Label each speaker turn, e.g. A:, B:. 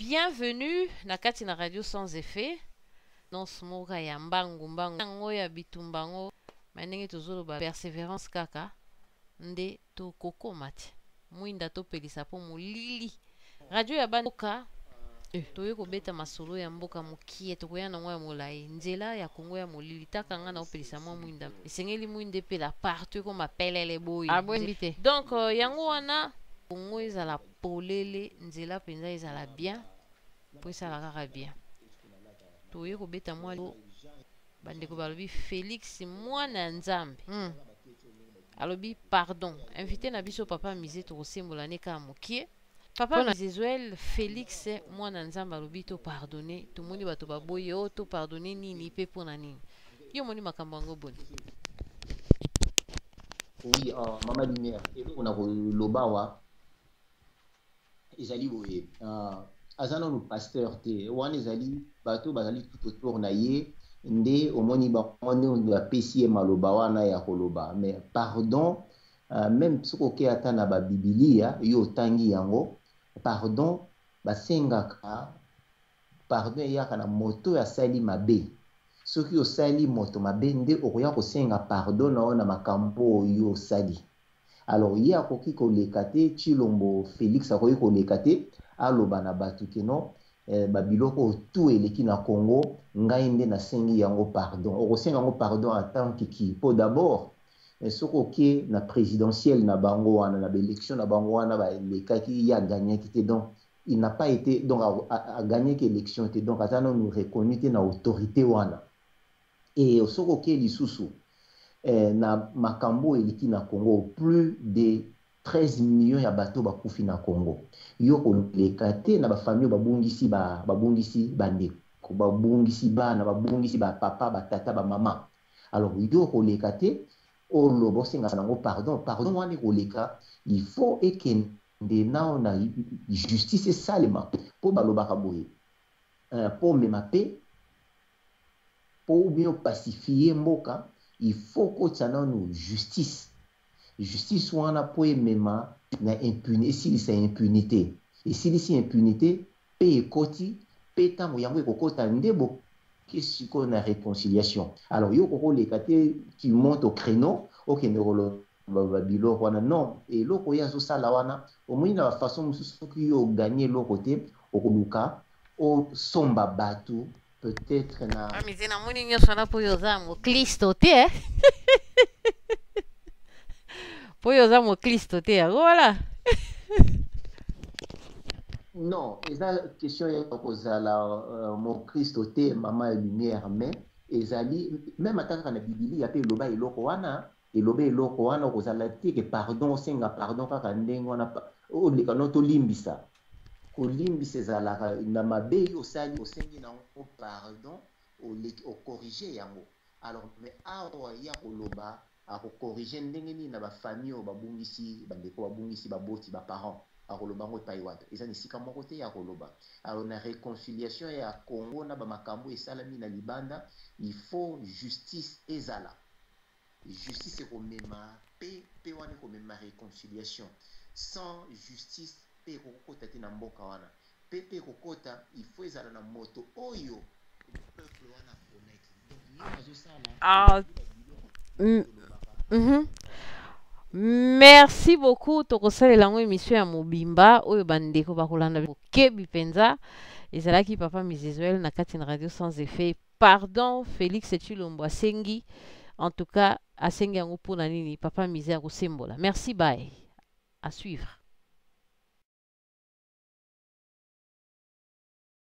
A: Bienvenue na kati na radio sans effet. Annonce moko ya mbangu mbangu yango ya bitumba yango ma ndenge tozoloba perseverance kaka nde tokokoma te mwinda topelisa mpo molili radio ya bana toye kobeta masolo ya mboka mokie tokoya nango ya molai nzela ya kongo ya molili taka nga na opelisa mwa mwinda esengeli mwinda epela partout ekoma pelele boye.
B: Abwembi te.
A: Donc yango wana kongo ezala polele nzela mpenza ezala bien mpo esala kaka bien. Toye kobeta mwa bandeko balobi Félix mwana ya Nzambe alobi pardon. Invité na biso papa Mise tokosembola ne kaka mokie. Papa Mizezuel Félix mwana Nzambe alobi to pardonner, tomoni bato baboyi o to pardonner nini mpe mpona nini? Yo omoni makambo yango boni?
C: Oui, mama Lumière, eloko na koloba awa ezali boye, aza nanu pasteur te. Wana ezali bato bazali tout autour na ye nde omoni bango nde bapesi ye maloba wana ya koloba. Mais pardon, même soki oke ata na babibilia yo otangi yango, pardon basengaka pardon eyaka na moto oyo asali mabe. Soki osali moto mabe nde okoya kosenga pardon na yo na makambo oyo osali. Alors ye akoki koleka te, Tshilombo Félix akoki koleka te aloba na bato ke non, babiloko oyo tout eleki na Congo ngai nde nasengi yango pardon. Okosenga yango pardon en tant que qui? Po d'abord soki oke na présidentielle na bango wana, na baélection na bango wana balekaki, ye agagnaki te. Donc il n'a pas été, donc agagnaki élection te, donc aza nanu reconnu te na autorité wana. E soki oke lisusu na makambo oyo eleki na Congo, plus de 13 millions ya bato bakufi na Congo, yo koleka te na bafamille oyo babungisi babungisi bandeko, babungisi bana, babungisi bapapa, batata, bamama. Alors yo koleka te oloba osengaka nango pardon. Pardon wana ekoleka, il faut ekende nao na justice esalema, mpo balobaka boye, mpo omema mpe mpo ou bien opacifie mboka, il faut kotia nanu justice. Justice wana mpo emema na impunité, esilisa impunité. Esilisi impunité mpe ekoti mpe ntango yango ekokota nde boke sikoyo na réconciliation. Alors yo kokoleka te, tu montes au créneau, okende koloba biloko wana. Non, eloko oyo azosala wana, omoni na bafaçon mosusu, soki yo oganye eloko te, okoluka osomba bato peut-être na
A: Amize namoni nyonso wana mpo oyo oza moklisto te, mpo oyo oza moklisto te, yango wana.
C: Non, eza question ya kozala mokristo te, mama ya Lumière, mais ezali même ata kaka na bibilia mpe eloba eloko wana, eloba eloko wana. Okozala te ke pardon, osenga pardon kaka ndenge wana, oleka no tolimbisa. Kolimbisa ezalaka na mabe yo osali, osengi nango pardon, oleki ocorrige yango. Alors mais awa ya koloba akocorrige ndenge nini na bafamille oyo babungisi bandeko, babungisi baboti, baparent? Akoloba yango epai wapi? Eza na esika moko te ya koloba. Alors na réconciliation ya Congo na bamakambo esalami na libanda, il faut justice ezala. Justice ekomema mpe wana ekomema réconciliation. Sans justice mpe ekokokota te na mboka wana. Mpe ekokota, il faut ezala na moto oyo peuple wana aponaki. Donc ye azosala
A: Ah, Merci beaucoup. Tokosalela yango émission ya mobimba oyo bandeko bakolanda bokebi mpenza. Ezalaki papa Mizezuel na kati na radio sans effet. Pardon Félix Tshilombo asengi, en tout cas asengi yango mpona nini? Papa Mise akosembola. Merci, bye, à suivre.